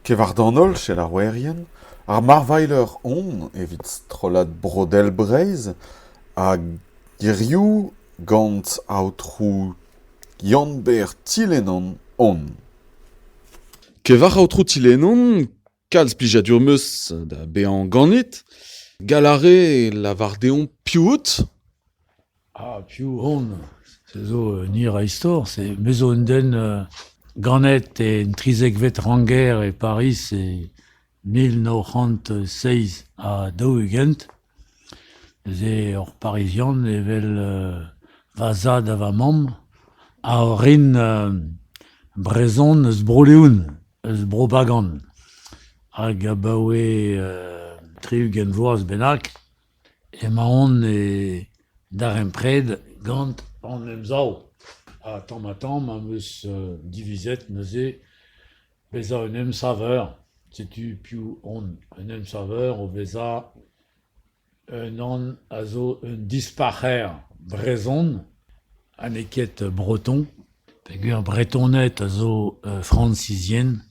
Kevardanol selaouerien, ar marvailher on evit strollad Brodel Breizh hag hiziv gant aotrou Yann-Ber Tilenan on. Kevar aotrou Tilenan, kalz plijadur 'm eus da bezañ ganit. Gall a rez lavar deomp piv out ? Ah, piv on ? Se zo un hir a istor, se me zo un den ganet en trizekvet ranngêr e Pariz e 1947. Neuze ur Parizian evel va zad ha va mamm, a orin brezhon eus Bro-Leon, eus Bro-Bagan. Hag abaoe 60 vloaz bennak Emaon e darempred gant an Emsav ha tamm-ha-tamm am eus divizet neuze bezañ un emsaver. Setu piv on, un emsaver o vezañ unan a zo un dispac'her brezhon ha n'eo ket breton peogwir Bretoned a zo Frañsizien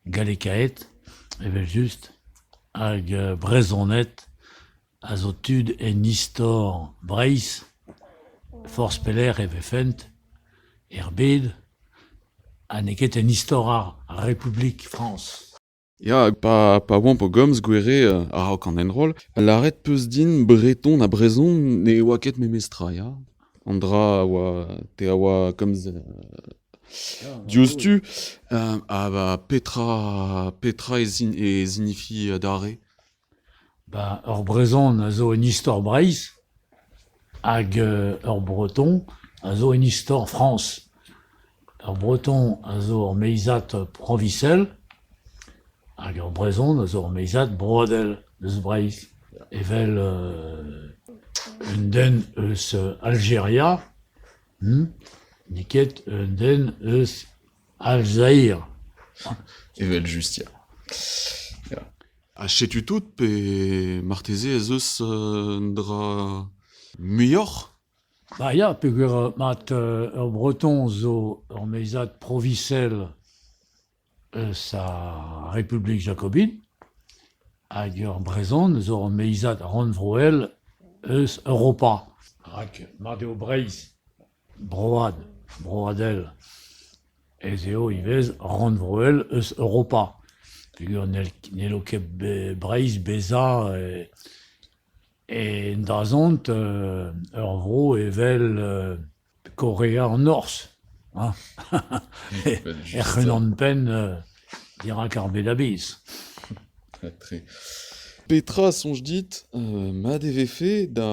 gallekaet evel-just hag Brezhoned a zo tud en istor Breizh forzh pelec'h e vefent er bed ha n'eo ket en istor ar Republik Frañs. Ya, pa, pa oamp o gomz gwere a-raok an enroll, lâret 'peus din breton ha brezhon ne oa ket memestra, ya. An dra a oa te a oa komz diouzhtu. Ha ba petra petra e e signifi adarre? Ba ur Brezhon a zo en istor Breizh hag ur Breton a zo en istor Frañs. Ur Breton a zo ur meizad proviñsel hag ur Brezhon a zo ur meizad broadel eus Breizh. Evel un den eus Aljeria n'eo ket un den eus Aljair. Evel-just, ya. Ya. Ha setu tout pe marteze ez eus un dra muioc'h? Ba ya, peogwir mat ur Breton zo ur meizad proviñsel eus ar Republik Jakobin hag ur Brezhon zo ur meizad rannvroel eus Europa. Rak mar deo Breizh broad broadel ez eo ivez rannvroel eus Europa peogwir n'hello ket Breizh bezañ en dazont ur vro evel Korea an Norzh hein hec'h-unan-penn dirak ar bed a-bezh. Petra soñj dit mat e vefe da,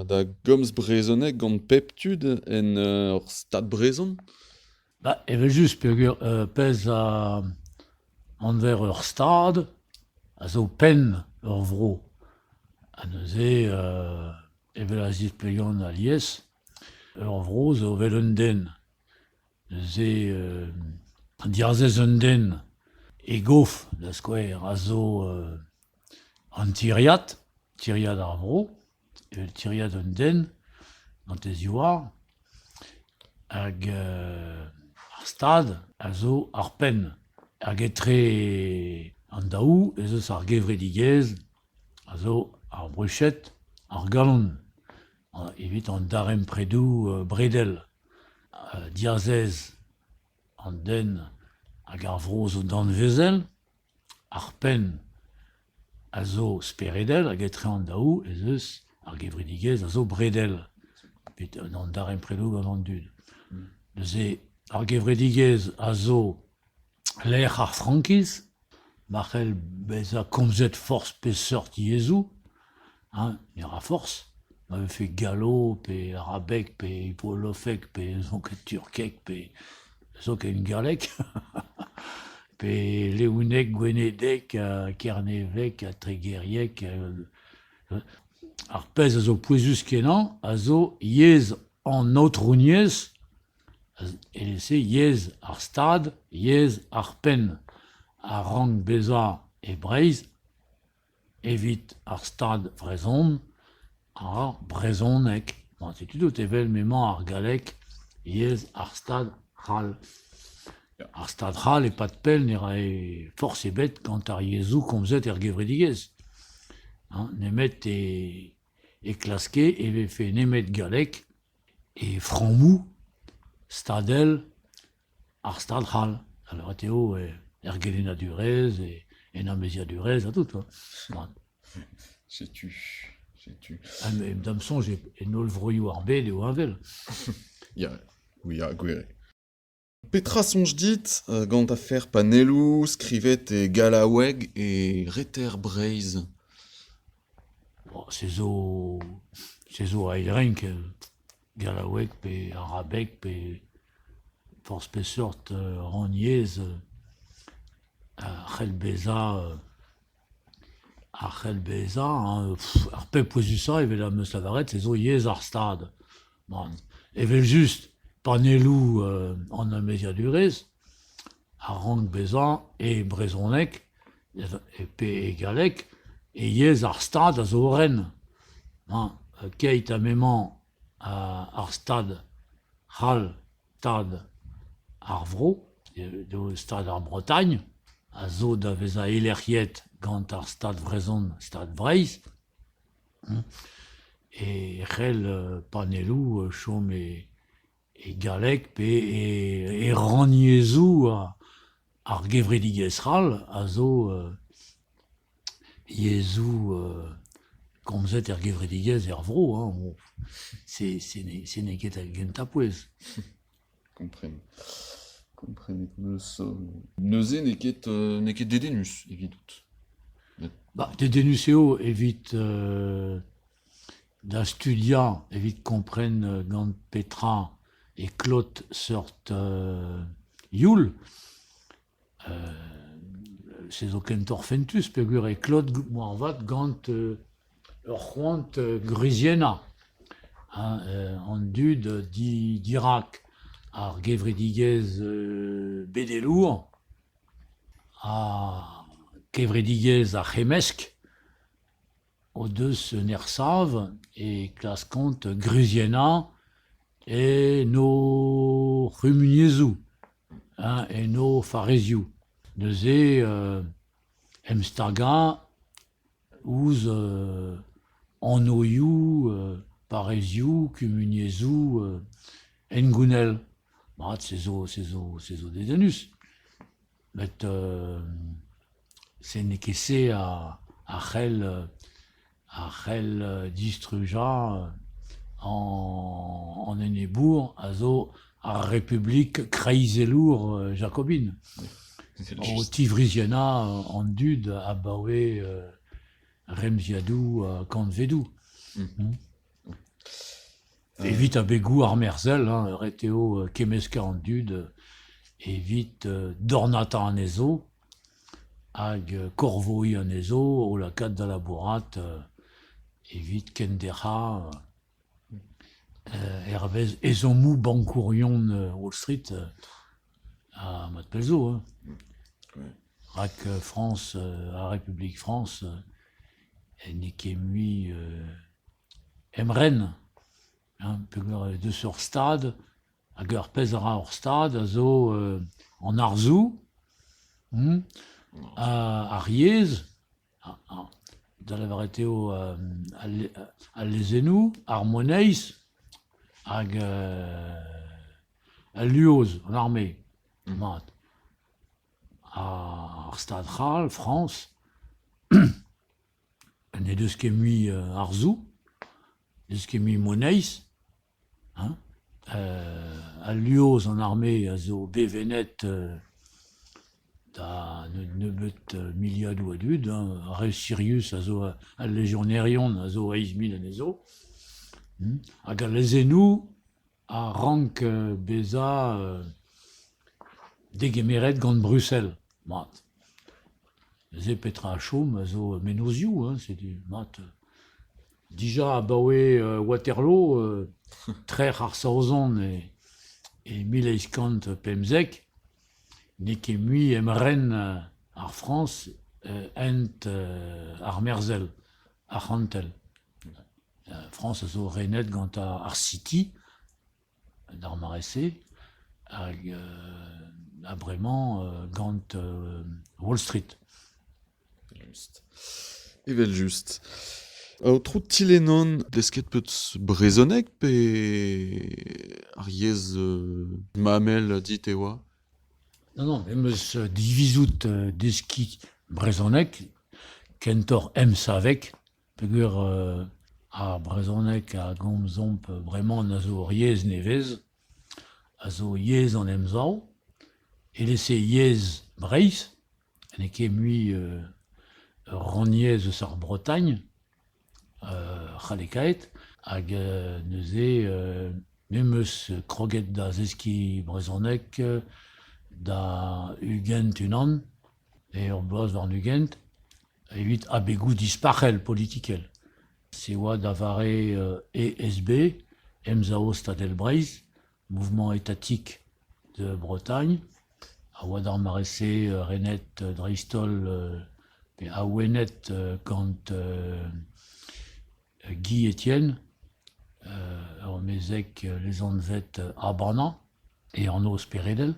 da gomz brezhoneg gant pep tud en ur stad brezhon? Ba evel-just peogwir pezh a anver ur stad a zo penn ur vro. Ha neuze evel a zisplegan alies, ur vro zo evel un den. Neuze diazez un den e gof da skouer a zo an tiriad, tiriad ar vro, evel tiriad un den gant e zivhar, hag ar stad a zo ar penn. Hag etre an daou ez eus ar gevredigezh a zo ar bruched, ar galon evit an darempredoù bredel. Diazez an den hag ar vro zo danvezel, ar penn a zo speredel hag etre an daou ez eus ar gevredigezh a zo bredel evit an darempredoù gant an dud. Neuze ar gevredigezh a zo lec'h ar frankiz ma c'hell bezañ komzet forzh peseurt yezhoù, hein, ne ra forzh, ma vefe gallo pe arabeg pe wolofeg pe zoken turkeg pe zoken galleg pe leoneg, gwenedeg, kerneveg ha tregerieg. Ar pezh a zo pouezus-kenañ a zo yezh an aotrouniezh Evel-se yezh ar Stad, yezh ar penn a rank bezañ e Breizh evit ar Stad vrezhon ar brezhoneg. Setu tout evel m'emañ ar galleg yezh ar Stad c'hall. Ar Stad c'hall e-pad pell ne rae forzh ebet gant ar yezhoù komzet er gevredigezh, hein, nemet e klaske e vefe nemet galleg e frammoù stadel ar Stad c'hall. Da lavaret eo er gelennadurezh, en amaezhiadurezh ha tout quoi. Setu, setu. Ha da'm soñj en holl vroioù ar bed eo heñvel. Ya, oui, ya, gwir eo. Petra soñj dit gant afer panelloù skrivet e gallaoueg e reter Breizh? Se zo se zo a-eil-renk gallaoueg pe arabeg pe forzh peseurt rannyezh a c'hell bezañ a c'hell bezañ ar pep pouezusañ evel am eus lavaret se zo yezh ar Stad. Evel-just panelloù an amaezhiadurezh a rank bezañ e brezhoneg pe e galleg e yezh ar Stad a zo o ren. Keit ha m'emañ ar Stad c'hall Stad ar vro, eo Stad ar Bretagne, a zo da vezañ elerc'hiet gant ar Stad vrezhon, Stad Vreizh, e c'hell panelloù chom e galleg pe e rannyezhoù ar gevredigezh c'hall a zo yezhoù komzet er gevredigezh er vro hein, se n'eo ket ar gentañ pouez. Kompren. Komprenet 'meus. Neuze n'eo ket n'eo ket dedennus evidout. Ba dedennus eo evit da studiañ, evit kompren gant petra e klot seurt youl. Se zo kentoc'h fentus peogwir e klot moarvat gant ur c'hoant gwriziennañ hein, an dud dirak ar gevredigezh bedelour ha kevredigezh ar c'hemmesk o deus un ersav e klaskont gwriziennañ en o c'humuniezhoù, hein, en o farrezioù. Neuze em stagañ ouzh anvioù parrezioù, kumuniezhoù hengounel. Mat, se zo, se zo, se zo dedennus. Met se n'eo ket se a c'hell a c'hell distrujañ an enebour a zo ar Republik kreizelour jakobin o tivriziennañ an dud abaoe remziadoù ha kantvedoù. Evit abegoù armerzhel, hein, ret eo kemmeskañ an dud evit dornata anezho hag korvoiñ anezho o lakaat da labourat evit kenderc'hañ hervez ezhommoù bankourion Wall Street ha mat pell zo. Hein. Rak Frañs, ar Republik Frañs n'eo ket mui emren hein, peogwir deus ur stad hag ur pezh a ra ur stad a zo an arzoù, ar yezh, da lavaret eo al lezennoù, ar moneiz hag al luoz, an arme, mat. Ar Stad c'hall, Frañs, N'he deus ket mui arzoù, n'he deus ket mui moneiz, hein. Al luoz an arme a zo bevennet da nebeut miliadoù a dud, hein. Ar re sirius a zo al lejionerion a zo 8 mil anezho. Hag al lezennoù a rank bezañ degemeret gant Bruxelles. Mat. Neuze petra a chom a zo mennozhioù, hein, setu mat. Dija abaoe Waterloo, trec'h ar Saozon e 1815, n'eo ket mui emren ar Frañs hent armerzhel, arc'hantel. Frañs a zo renet gant ar City d'ar mare-se hag Ha bremañ gant Wall Street. Just. Evel-just. Aotrou Tilenon, desket 'peus brezhoneg pe ar yezh mamel dit e oa? Non, non, me 'm eus divizout deskiñ brezhoneg kentoc'h emsaveg peogwir ar brezhoneg a gomzomp bremañ a zo ur yezh nevez, a zo yezh an Emsav, elese yezh Breizh, n'eo ket mui ur rannyezh eus ar Bretagne c'hallekaet hag neuze me 'm eus kroget da zeskiñ brezhoneg da ugent unan pe ur bloaz warn-ugent evit abegoù dispac'hel politikel. Se oa da vare ESB, Emsav Stadel Breizh, Mouvement étatique de Bretagne, a oa d'ar mare-se renet dreist-holl pe awenet gant Guy Étienne, ur mezeg lesanvet Abana e anv speredel,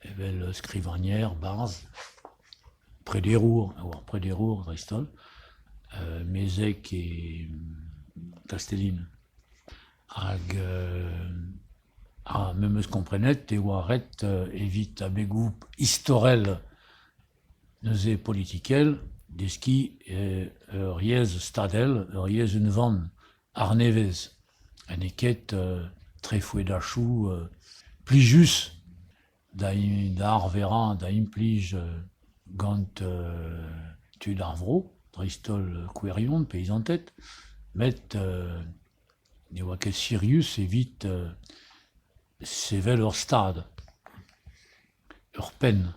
evel skrivagner, barzh, prederour, a oa ur prederour dreist-holl, mezeg e Kastellin. Hag ha me 'm eus komprenet e oa ret evit abegoù istorel neuze politikel deskiñ ur yezh stadel, ur yezh unvan arnevez ha n'eo ket trefoedachoù plijus da arverañ, da implij gant tud ar vro, dreist-holl kouerion, peizanted, met ne oa ket sirius evit sevel ur stad, ur penn,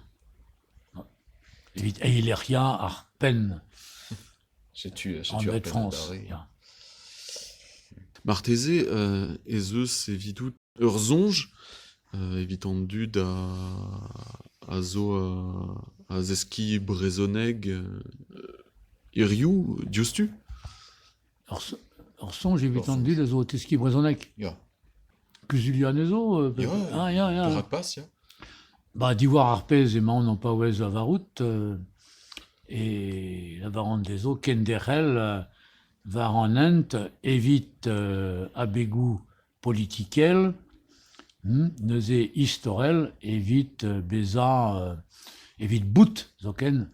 evit eilec'hiañ ar penn Setu, setu ar penn adarre. Ya. Marteze ez eus evidout ur soñj evit an dud a zo a zeskiñ brezhoneg hiziv diouzhtu? Ur soñj evit an dud a zo o teskiñ brezhoneg? Ya. Kuzuliañ anezho? Ya, ah, ya, ya. Perak pas, ya. Ba, diwar ar pezh emaon o paouez lavarout e lavaran dezho kenderc'hel war an hent evit abegoù politikel, neuze istorel evit bezañ evit bout zoken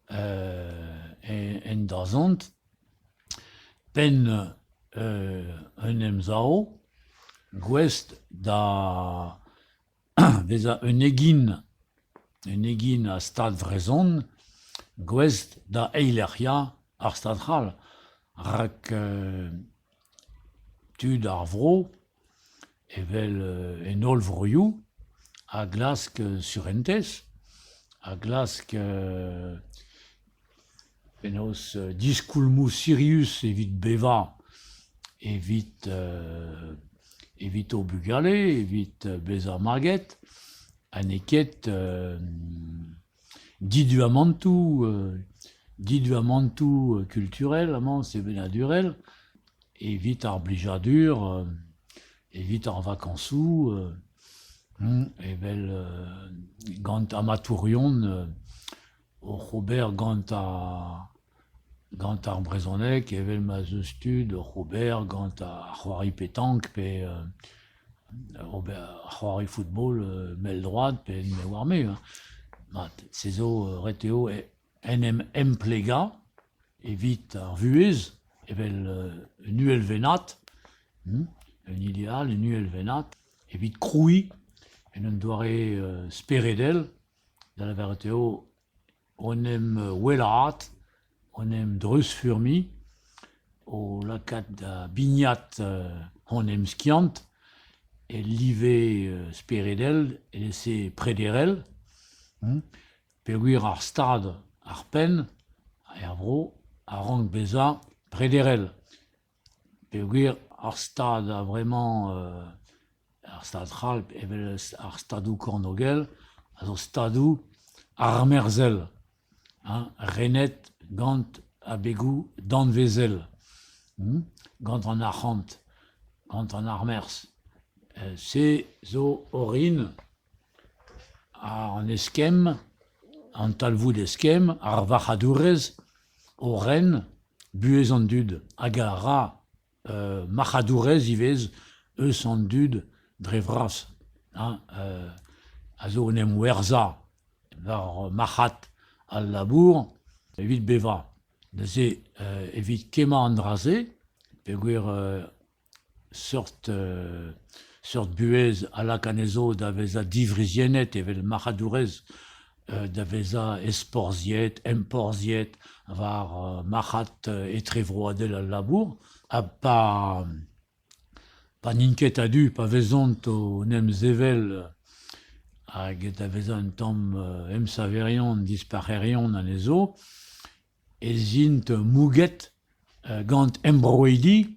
en dazont penn un emsav gouest da vezañ un egin, un egin a stad vrezhon gouest da eilec'hiañ ar Stad c'hall rak tud ar vro evel en holl vroioù a glask surentez, a glask penaos diskoulmoù sirius evit bevañ, evit evit o bugale, evit bezañ maget ha n'eo ket Diduamantoù diduamantoù kulturel amañ, sevenadurel, evit ar blijadur, evit ar vakañsoù, evel gant amatourion oc'h ober gant ar gant ar brezhoneg evel ma'z eus tud oc'h ober gant ar c'hoari petank pe ober c'hoari football mell-droad pe me 'oar-me hein. Mat, se zo ret eo en em emplegañ evit ar vuhez evel un uhelvennad, un ideal, un uhelvennad, evit krouiñ en un doare speredel, da lavaret eo en em wellaat, en em dreuzfurmiñ, o lakaat da bignat hon emskiant el live speredel, elese prederel, peogwir ar stad, ar penn er vro a rank bezañ prederel. Peogwir ar stad a-vremañ ar stad c'hall evel ar stadoù kornôgel a zo stadoù armerzhel hein, renet gant abegoù danvezel, gant an arc'hant, gant an armerzh. Se zo orin. an eskemm, an talvoud eskemm, ar varc'hadourezh o ren buhez an dud hag a ra marc'hadourezh ivez eus an dud dre vras hein, a zo en em werzhañ war marc'had al labour evit bevañ. Neuze evit kemmañ an dra-se peogwir seurt seurt buhez a lak anezho da vezañ diwriziennet evel marc'hadourez, da vezañ ezporzhiet, emporzhiet war marc'had etrevroadel al labour ha pa pa n'int ket a-du, pa vezont o 'n em sevel hag da vezañ un tamm emsaverion, dispac'herion anezho, ez int mouget gant embroidi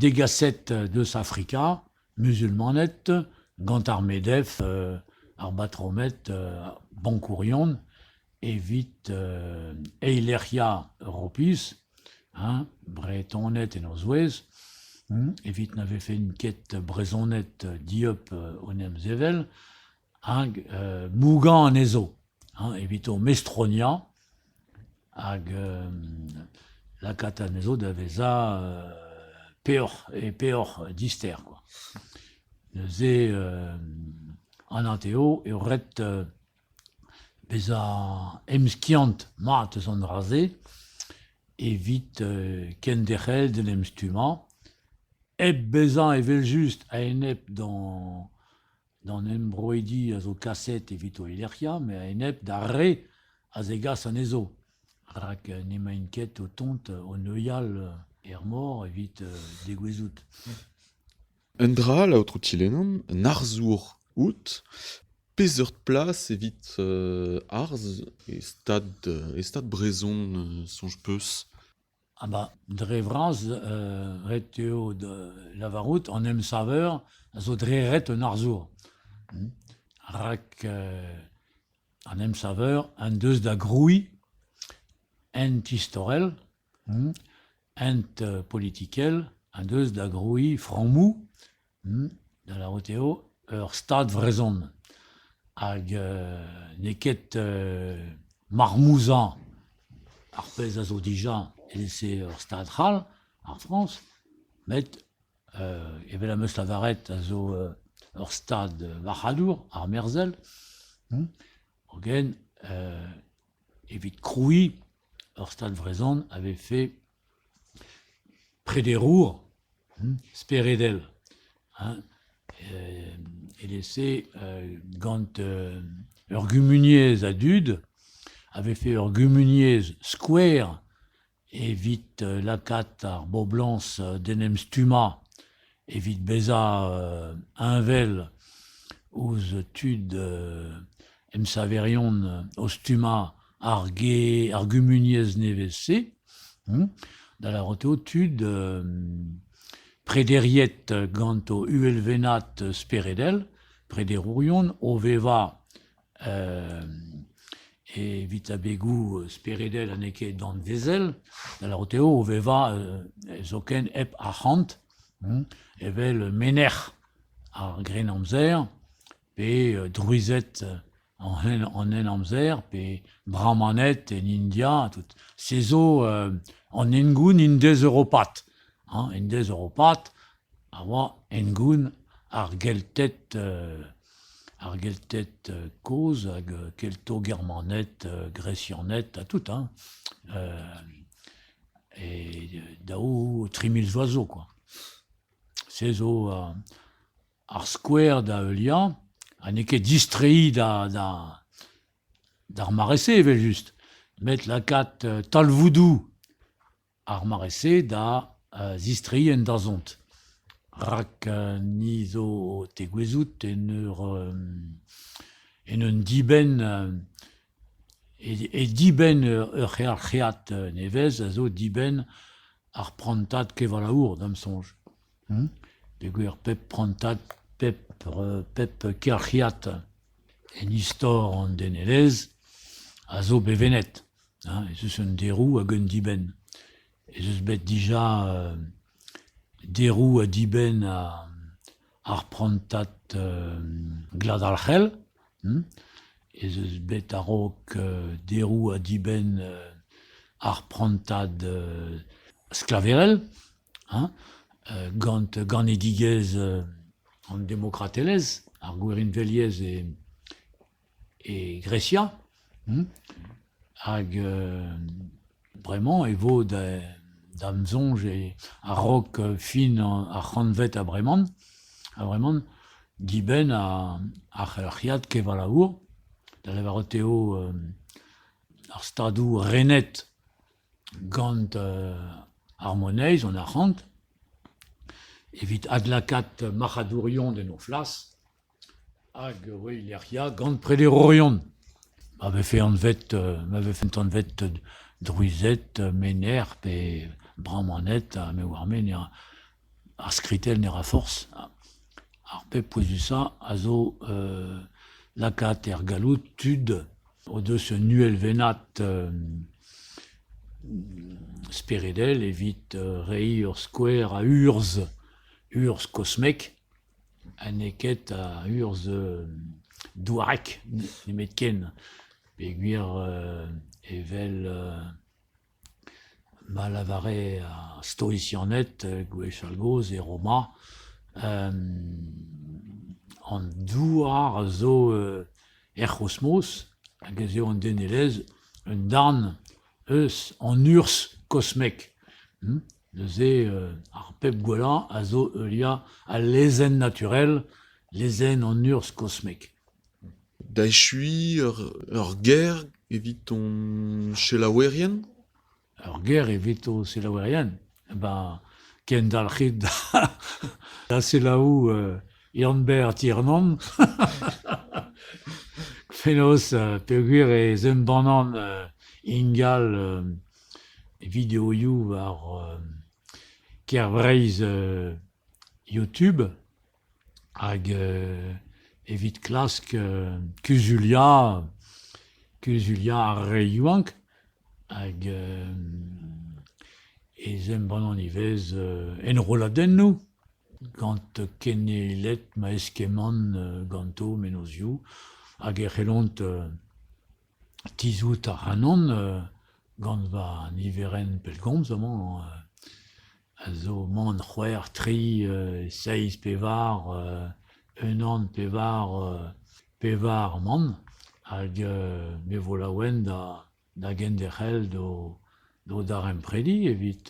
degaset deus Afrika, muzulmaned, gant ar MEDEF, ar batromed, bankourion, evit eilerc'hiañ Europiz, hein, Bretoned en o zouez, evit na vefent ket Brezhoned dieub o 'n em sevel, hag mougañ anezho hein, evit o mestroniañ hag lakaat anezho da vezañ peoc'h e peoc'h dister kwa. Neuze anat eo eo ret bezañ emskiant mat eus an dra-se evit kenderc'hel d'en em stummañ hep bezañ evel-just a-enep d'an D'an enbroidi a zo kaset evit o lec'hiañ met a-enep d'ar re a zegas anezho rak n'emaint ket o tont o neuial er mor evit degouezhout. Un dra all, aotrou Tilenan, un arzour out. Peseurt plas evit arz e stad, e stad brezhon soñj 'peus? Ah bah, dre vras, ret eo lavarout an emsaver a zo dre ret un arzour. Rak an emsaver en deus da grouiñ ent istorel, ent politikel, en deus da grouiñ frammoù, da lavarout eo ur stad vrezhon. Hag n'eo ket marmouzañ ar pezh a zo dija evel-se ur stad c'hall, ar Frañs, met evel am eus lavaret a zo ur stad marc'hadour, armerzhel, hogen evit krouiñ ur stad vrezhon a vefe prederour speredel hein evel-se gant ur gumuniezh a dud a vefe ur gumuniezh skouer evit lakaat ar boblañs d'en em stummañ evit bezañ heñvel ouzh tud emsaverion o stummañ ar ar gumuniezh nevez-se, da lavarout eo tud prederiet gant o uhelvennad speredel, prederourion o vevañ evit abegoù speredel ha n'eo ket danvezel, da lavarout eo o vevañ zoken hep arc'hant, evel menec'h ar Grennamzer pe drouized an Henamzer pe Brahmaned en India, tout. Se zo an hengoun indez-europat. Hein, indez-europat a oa hengoun ar Gelted, ar Gelted kozh hag Kelto-Germaned, Gresianed ha tout. Hein. E daou, 3000 vloaz zo quoi. Se zo ar skouer da heuliañ ha n'eo ket distreiñ da da d'ar mare-se evel-just met lakaat talvoudoù ar mare-se da zistreiñ en dazont rak ni zo o tegouezhout en ur en un dibenn e dibenn ur c'healc'hiad nevez a zo dibenn ar prantad kevalaour da'm soñj. Peogwir pep prantad, pep pep kelc'hiad en istor an denelezh a zo bevennet. Hein, ez eus un deroù hag un dibenn. Ez eus bet dija deroù ha dibenn ar prantad gladalc'hel. Ez eus bet a-raok deroù ha dibenn ar prantad sklaverel hein, gant ganedigezh an demokratelezh, ar gwerinveliezh e Gresia hag bremañ e vo da'm soñj a-raok fin ar c'hantved a-breman a-vreman dibenn ar c'helc'hiad kevalaour, da lavaret eo ar stadoù renet gant ar moneiz, an arc'hant, evit adlakaat marc'hadourion en o flas. Hag e oa lec'hiañ gant prederourion. Ma vefe anvet ma vefent anvet drouized, menec'h pe brahmaned ha me oar me ne ra ar skritell ne ra forzh. Ar pep pouezusañ a zo lakaat er galloud tud o deus un uhelvennad speredel evit reiñ ur skouer a urzh, urzh kosmek. Ha n'eo ket a urzh douarek nemetken peogwir evel ma lavare ar stoisianed gwechall-gozh e Roma an douar a zo er c'hosmoz hag ez eo an denelezh un darn eus an urzh kosmek. Neuze ar pep gwellañ a zo heuliañ al lezenn naturel, lezenn an urzh kosmek. Da echuiñ ur ger evit hon selaouerien ? Ur ger evit ho selaouerien ? Ben, kendalc'hit da selaou Yann-Ber Tiernan penaos peogwir ez embannan ingal videoioù war Kêr-Vreizh YouTube hag evit klask kuzuliañ kuzuliañ ar re yaouank hag ez embannan ivez enrolladennoù Gant keneiled ma eskemman ganto mennozhioù hag e c'hellont tizhout ac'hanon gant va niverenn pellgomz amañ a zo mann c'hwec'h tri seizh pevar unan pevar pevar mann hag me vo laouen da genderc'hel d'o daremprediñ evit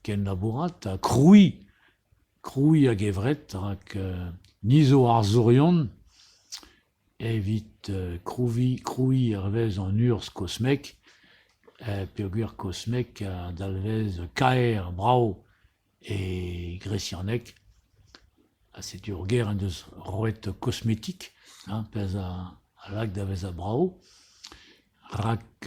kenlabourat ha krouiñ, krouiñ a-gevret rak ni zo arzourion evit krouiñ, krouiñ hervez an urzh kosmek peogwir kosmek a dalvez kaer, brav e gresianeg ha setu ur ger en deus roet kosmetik hein, pezh a lak da vezañ brav rak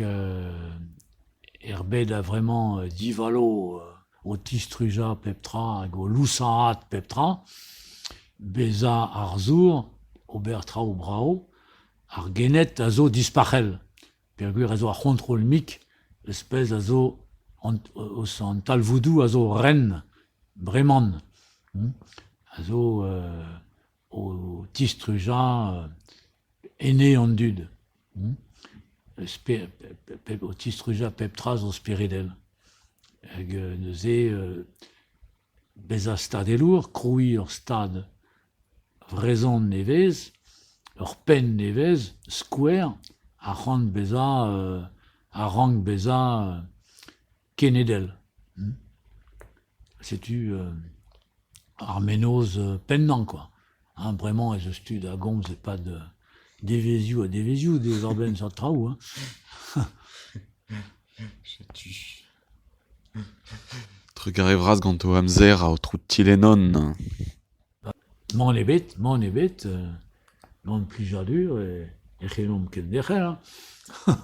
er bed a-vremañ divalo o tistrujañ pep tra hag o lousaat pep tra, bezañ arzour, ober traoù brav, ar gened a zo dispac'hel. Peogwir a zo ar c'hontrol-mik eus pezh a zo eus an talvoudoù a zo ren breman, a zo o tistrujañ ene an dud, o tistrujañ pep tra zo speredel. Hag neuze bezañ stadelour, krouiñ ur stad vrezhon nevez, ur penn nevez, skouer, a c'hoant bezañ a rank bezañ kenedel. Setu ar mennozh pennañ kwa. Hein, bremañ ez eus tu da gomz e-pad devezhioù ha devezhioù diwar-benn seurt traoù hein. Setu. Trugarez vras gant ho amzer, aotrou Tilenon. Mann ebet, mann ebet, gant plijadur e c'hellomp kenderc'hel. Hein.